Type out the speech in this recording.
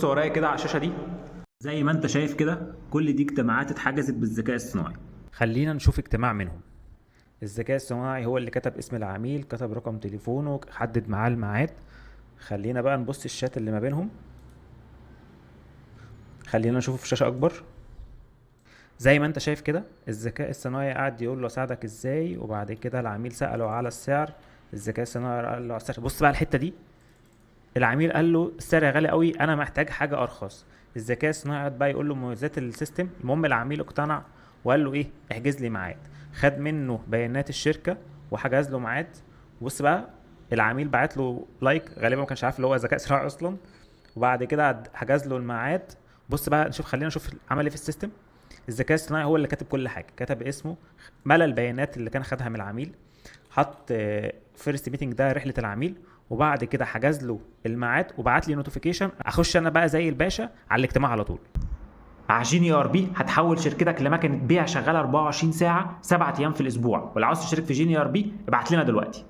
بص ورايا كده على الشاشة دي، زي ما انت شايف كده كل دي اجتماعات اتحجزت بالذكاء الصناعي. خلينا نشوف اجتماع منهم. الذكاء الصناعي هو اللي كتب اسم العميل، كتب رقم تليفونه، حدد معاه الميعاد. خلينا بقى نبص الشات اللي ما بينهم، خلينا نشوفه في شاشة اكبر. زي ما انت شايف كده الذكاء الصناعي قعد يقول له اساعدك ازاي، وبعد كده العميل سأله على السعر، الذكاء الصناعي قال له على السعر. بص بقى الحتة دي، العميل قال له السعر غالي قوي، انا محتاج حاجة ارخص. الذكاء الصناعي قعد بقى يقول له مميزات ال system. المهم العميل اقتنع وقال له ايه، احجز لي ميعاد. خد منه بيانات الشركة وحجز له ميعاد. بص بقى العميل بعت له like، غالبا ما كانش عارف اللي هو ذكاء صناعي اصلا. وبعد كده حجز له الميعاد. بص بقى نشوف، خلينا نشوف عمل ايه في ال system. الذكاء الصناعي هو اللي كاتب كل حاجة، كتب اسمه، ملى البيانات اللي كان خدها من العميل، حط first meeting ده رحله العميل، وبعد كده حجز له الميعاد وبعت لي notification. اخش انا بقى زي الباشا على الاجتماع على طول. مع Genie ERP هتحول شركتك لمكنه بيع شغالة 24 ساعة، 7 ايام في الاسبوع. ولو عاوز تشترك في Genie ERP ابعت لنا دلوقتي.